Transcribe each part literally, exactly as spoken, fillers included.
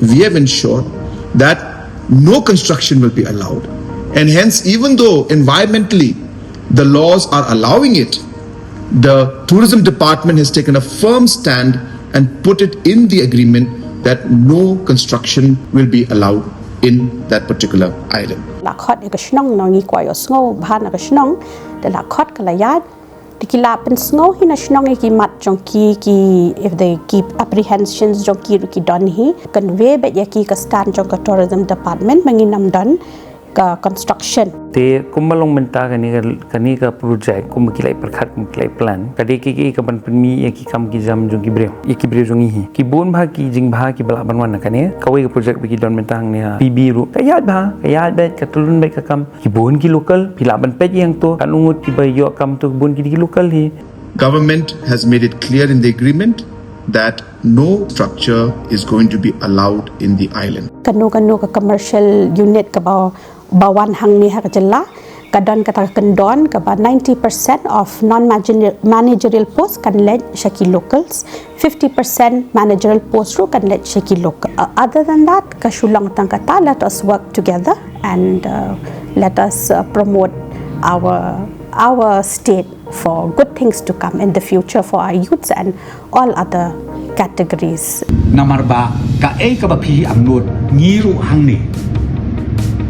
We have ensured that no construction will be allowed. And hence, even though environmentally the laws are allowing it, the tourism department has taken a firm stand and put it in the agreement that no construction will be allowed in that particular island. La khot ya ka shnong nong i kwah yoh sngew bha na ka shnong, da la khot ka la yaid. Te ki la pynsngew hi na shnong ya ki mat jong ki, ki, if they keep apprehensions jong ki ruh ki don hi. Convey beit ya ki ka stand jong ka tourism department ba ngin ym don ka construction. Te kumba long mynta kani ka, kani ka project, kumba ki la i pyrkhat, kumba ki la i plan, ka dei ki, ki ka ban pynmih ya ki kam ki jam jong ki briew, ya ki briew jong i hi. Ki bun bha ki jingbha ki ba lah ban wan na kani kawei ka project ba ki don mynta hangne ha P B ruh. Ka yaid bha, ka yaid beit, ka tulun beit ka kam. Ki bun ki local, phi lah ban peit yang to, kan u ngut ki ba yoh kam to, ki bun ki dei ki local hi. Government has made it clear in the agreement that no structure is going to be allowed in the island. Kano kano ka commercial unit ka ba, ba wan hangne ha ka jylla, ka don kata ka kyndon ka ba ninety percent of non-managerial post kan leit sha ki locals, fifty percent managerial post ruh kan leit sha ki local. Uh, other than that, ka shu long tang kata, let us work together and, uh, let us, uh, promote our, our state for good things to come in the future for our youths and all other categories. Namar ba kaei kaba phi angnud ngi ruh hangne,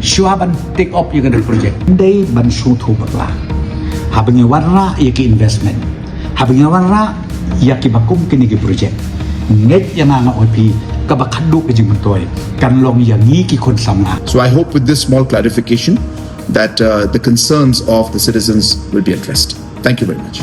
shuwa ban take up ya kani ka project, dei ban shu thoh bakla. Haba ngi wanrah ya ki investment, haba ngi wanrah ya ki ba kum kini ki project, ngeit ya nga nga ong phi, kaba khadduh ka jingmyntoi kan long ya ngi ki khun samla. So I hope with this small clarification that, uh, the concerns of the citizens will be addressed. Thank you very much.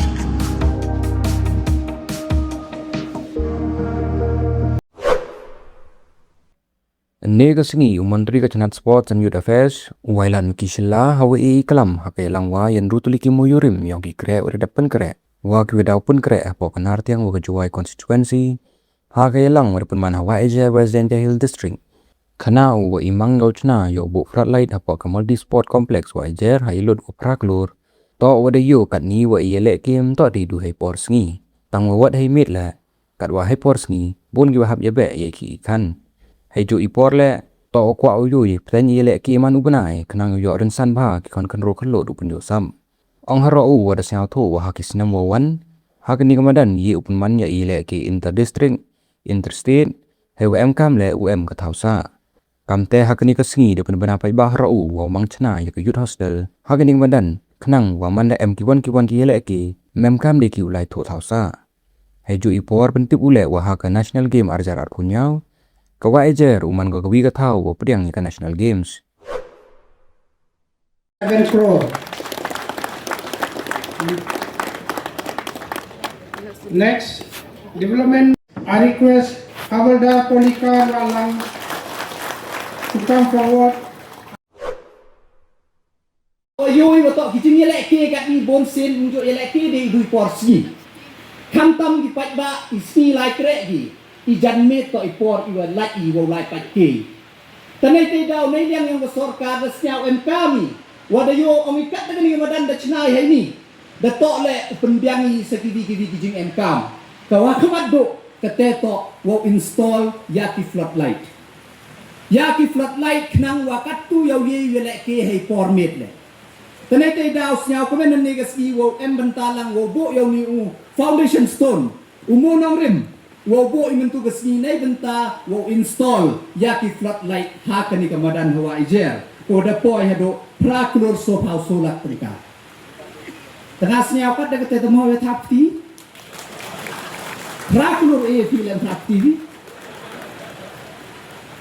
Ynne ka sngi u Montri ka tnat Sports and Youth Affairs, u Wailadmiki Shylla, ha wa e i klam ha ka yalang wa ynru tylli ki muiurim yong ki kreh wa da dep pynkhreh, wa ki wa daw pynkhreh hapoh ka Nartiang wa ka Jowai constituency, ha ka yalang wa da pynman ha Wahiajer, West Jaintia Hills District. Khnang u wa i mang yow chna yow buh floodlight hapoh ka Multi Sport Complex Wahiajer ha i lut wa phra klur. Toh wa da yoh katni wa i yalehke ym toh dei du hei por sngi, tang wa wat hei miet leh. Katwa hei por sngi, bun ki wa hap yabeh ya ki i khan. Hei juh i por leh, toh wa kwah u yoh i pteng i yalehke man u bnai, khnang yow yoh rynsan bha ki khon khynroo khyllood u pynyoh sap. Ong haroh u wa da sngewthuh wa ha ki snem wa wan, ha kani ka madan ye u pynman ya i yalehke inter district, inter state, hei wa em kam leh u em ka thaw sah. Kamte ha kani ka sngi da pynbna paidbah haroh u wa u mang chna ya ka youth hostel ha kani ka madan, khnang wa man da em ki wan ki wan ki yalehke, ym em kam de ki u lai thoh thaw sah. Hei juh i por pyntip u leh wa ha ka National Game ar hajar arphew ynñiaw, ka Wahiajer u man ko kawi ka thaw wa pdiang ya ka National Games. Seven crore. Next, development. I request Havildar Polikar Lalang to come forward. Yow i wa toh ki jingyalehke katni bun sien, ym yoh yalehke de i du i por sngi. Khamtam ki paidbah i sngi lai kreh ki, i janmiet toh i por i wa lait i wow lai pait ke. Tang neitei daw neiliang yong ka sorkar da sngewem kam i wa da yoh ong i kat da kani ka madan da chna i heini, da toh leh u pynbiang i sa kiwi kiwi ki jingem kam. Ka wa khmat duh kate toh wow install ya ki floodlight. Ya ki floodlight khnang wa kattu yow ye u yalehke hei por miet leh. Tang neitei daw sngewkmen ynne ka sngi wow em bynta lang wow buh yow ni u foundation stone, u moo nongrim, wow buh i mynta ka sngi neibynta wow install ya ki floodlight ha kani ka madan ha Wahiajer, ko da poi haduh phra klur soo phaw soo lak tyngka. Tang nga sngew kat da kate te mo ya thap ti. Phra klur e phi lem thap ti.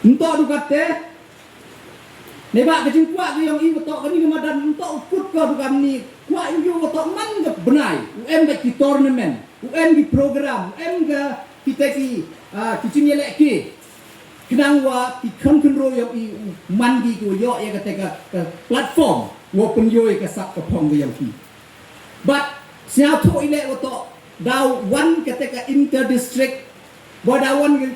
Ym toh du kate. Neibhah ka jingkwah ka yong i wa toh kani ka madan ym toh u kut ka du kamni, kwah i u yoh wa toh man ka bnai u em beit ki tournament, u em ki program, u em ka kita ki, ah, ki jingyalehke, khnang wa ki khon khynroo yong i u man ki, ki wa yoh ya kate ka, ka platform wow pynyoh ya ka sap ka phong ka yong ki. But sngewthuh i leh wa toh daw wan kate ka inter district, wa daw wan ka,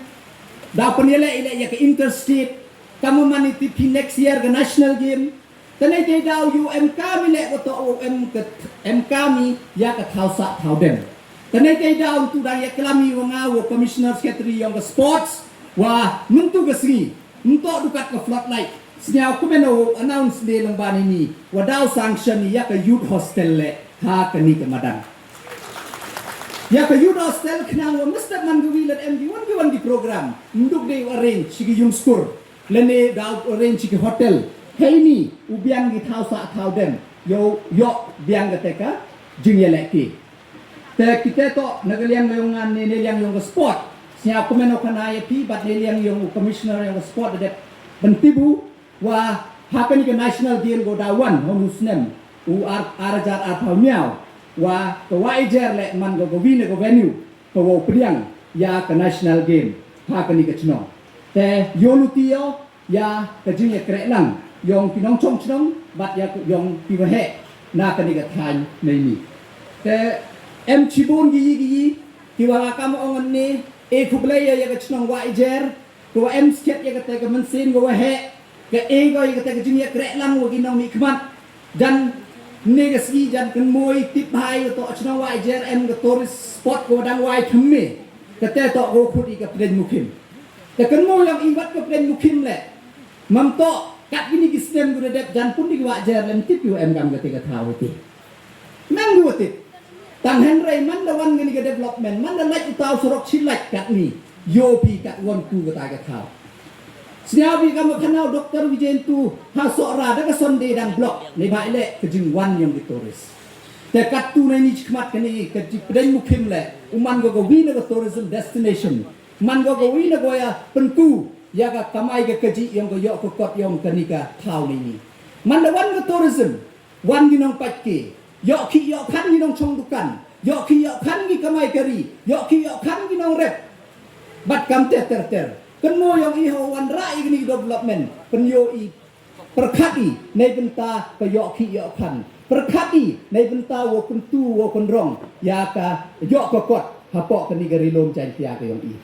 daw pynyaleh i leh ya ka inter state. Kam wa man i tip hi next year ka national game. Tang neitei daw yow em kam i leh wa toh wow em ka, em kam i ya ka thaw sah thaw dem. Tang neitei daw tu dang ya klam i wa nga wa commissioner secretary yong ka sports, Wa myntu ka sngi, mynto dukat ka floodlight, sniaw kumno announce de lang bani ni, wa daw sanction ya ka youth hostel le, ha kani ka madan. Ya ka youth hostel khnang wa mestep man ka wi lad em ki wan ki wan ki program, mduk de u arrange chi ki yung skur, lane daw u arrange chi ki hotel. Hei ni, u biang ki thaw sa thaw dem, yo, yo, biang ka te ka, jing ya leki. Te kite to, na ka liang yong nga ne, ne liang yong ka sport. Sniaw kumno khana ya phi, bad ne liang yong u commissioner yong ka sport da dep pyntibu, wa ha kani ka national game ko da wan, hon u snem, u ar, ar hajar ar phaw miaw, wa ka Wahiajer le man ko ka wi na ka venue, ka wow pdiang, ya ka national game, ha kani ka chnong. Te yoh luti yo, ya ka jingyakrehlang yong ki nongchong chnong, bad ya yong ki waheh, na kani ka thaiñ nei ni. Te em chibun ki yi ki yi, ki wa nga kam ong ne, e khublei ya, ya ka chnong Wahiajer, ko wa em skhet ya ka te ka mynsiem ko waheh, ka e ko ya ka te ka jingyakrehlang wa ki nongmihkhmat, jan ne ka sngi jan kynmo i tip bha i to chnong Wahiajer em ka tourist spot ko dang wai thymme. Ka te to ko khut i ka Pdeng Mukhim. Te kynmo yong i wat ka Pdeng Mukhim le. Mam to, kat kini ki snem ko da dep jan pun di ki Wahiajer lem tip yo em kam ka te ka thaw te. Nang du tip. Tang hynrei man da wan kani ka development, man da lait u taw surok chi lait kat ni. Yo phi kat wan tu ka ta ka thaw. Sniaw phi kam khana u Doctor Wijen tu, ha Sohra da ka Sunday dang block, ne bha ile ka jingwan yong ki tourist. Te kat tu nei ni chi khmat kani ka ji Pdeng Mukhim le, u man ko ka wi na ka tourism destination. Man ko ka wi na ko ya pynku, ya ka kamai ka kajih yong ka yoh ka kot yong kani ka thaw nei ni. Man da wan ka tourism, wan ki nongpait ki, yoh ki yoh khan ki nongchong dukan, yoh ki yoh khan ki kamai kari, yoh ki yoh khan ki nongrep. Bad kam te ter ter. Kynmo yong i ho wanrah i kini development, pynyoh i pyrkhat i, nei bynta ka yoh ki yoh khan. Pyrkhat i, nei bynta wow kyntu wow kynrong, ya ka yoh ka kot, hapoh kani ka Ri-loom Jaiñtia ka yong i.